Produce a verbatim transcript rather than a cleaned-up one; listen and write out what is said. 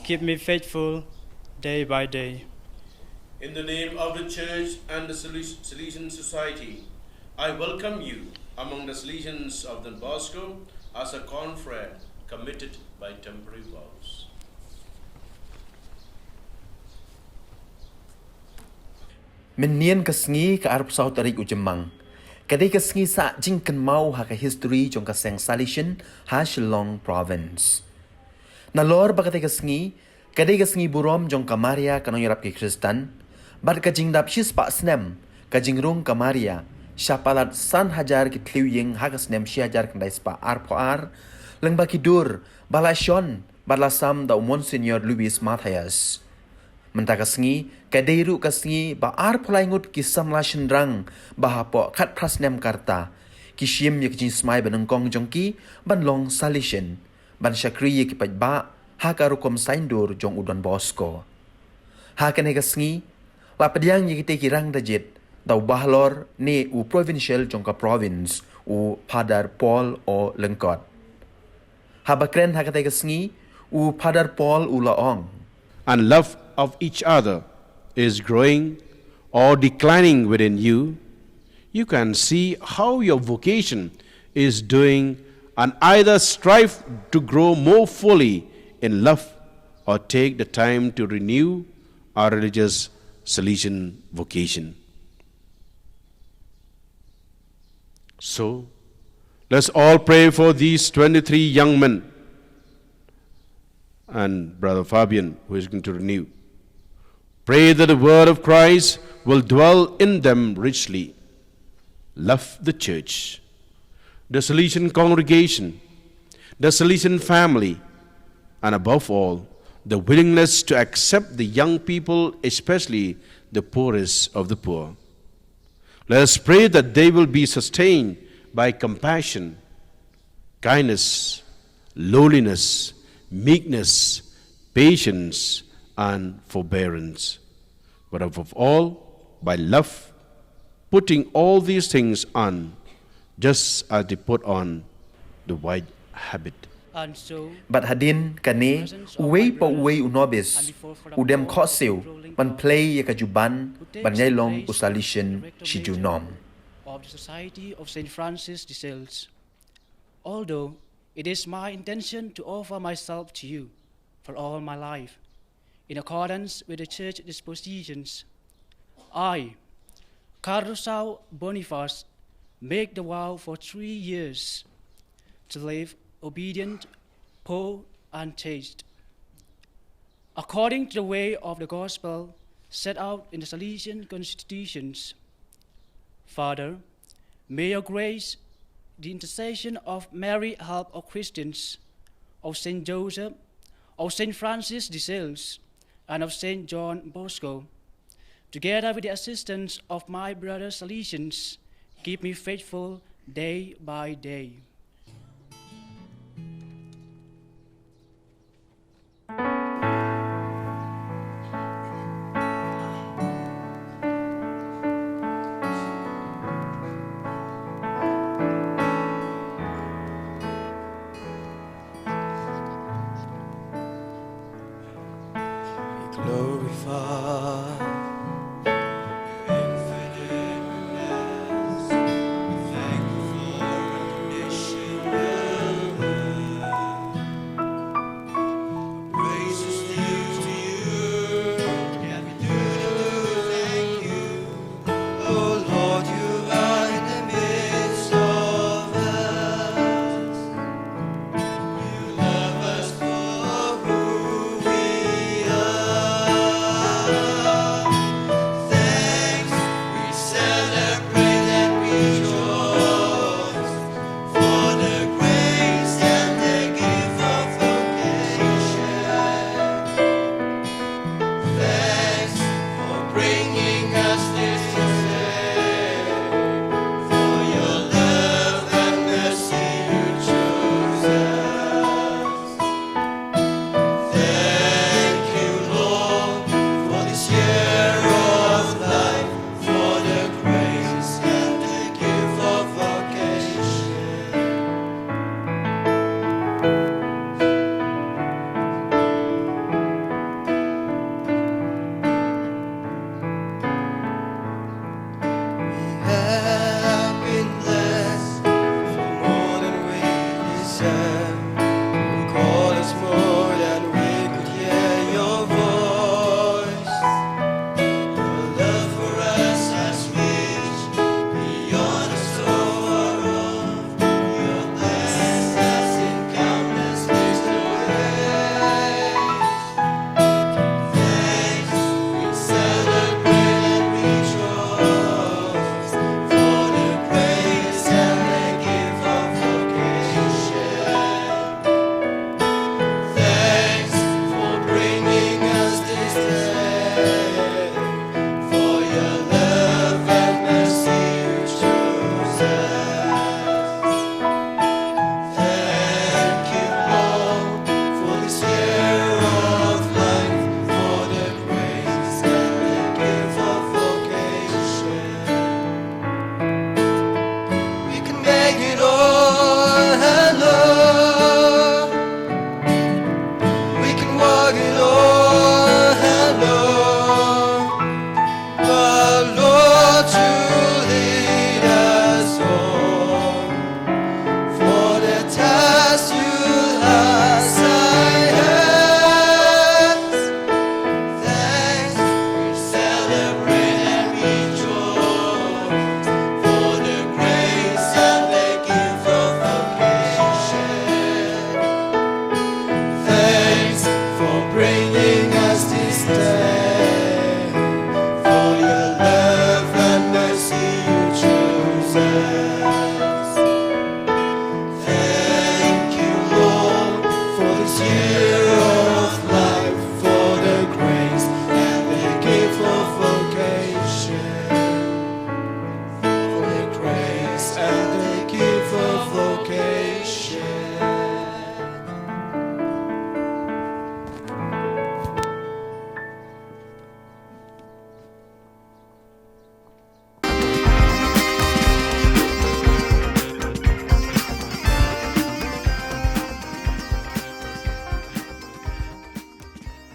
Keep me faithful day by day. In the name of the Church and the Salesian Society, I welcome you among the Salesians of Don Bosco as a confrere committed by temporary vows. Mynnin ka sngi ka arphew saw tarik u Jymmang ka dei ka sngi sah jingkynmaw ha ka history jong ka seng Salesian ha Shillong Province. Nalor ba katei ka sngi ka dei ka sngi burom jong ka Maria ka nongïarap ki Khristan bad ka jingdap shispah snem ka jingrung ka Maria sha palat san hajar ki thliew ïing ha ka snem shi hajar khyndai spah arphew ar, lyngba ki dur ba la shon bad la sam da u Monsignor Louis Mathias. Mynta ka sngi ka dei ruh ka sngi ba arphew lai ngut ki samla shynrang ba hapoh khatphra snem ka rta ki shim ïa ka jingsmai ba nyngkong jong ki ban long Salesian ban shakri ïa ki paidbah ha ka rukom saindur jong u Don Bosco. Ha kane ka sngi la pdiang ïa kitei ki rang da jied da u bahalor ne u provincial jong ka province, u Father Paul O Lyngkot. Haba kren ha katei ka sngi, u Father Paul u la ong, and love of each other is growing or declining within you, you can see how your vocation is doing and either strive to grow more fully in love or take the time to renew our religious Salesian vocation. So, let's all pray for these twenty-three young men and Brother Fabian, who is going to renew. Pray that the word of Christ will dwell in them richly. Love the church, the Salesian congregation, the Salesian family, and above all, the willingness to accept the young people, especially the poorest of the poor. Let us pray that they will be sustained by compassion, kindness, lowliness, meekness, patience, and forbearance, but above all, by love, putting all these things on, just as they put on the white habit. Bad hadien kane, uwei pa uwei u nobis u dem khohsiew ban plie ïa ka juban ban ïai long u Salesian shi junom. Of the Society of Saint Francis de Sales. Although it is my intention to offer myself to you for all my life, in accordance with the Church dispositions, I, Cardosao Boniface, make the vow for three years to live obedient, poor, and chaste, according to the way of the gospel set out in the Salesian constitutions. Father, may your grace, the intercession of Mary, help of Christians, of Saint Joseph, of Saint Francis de Sales, and of Saint John Bosco, together with the assistance of my brother Salesians, keep me faithful day by day. Be glorified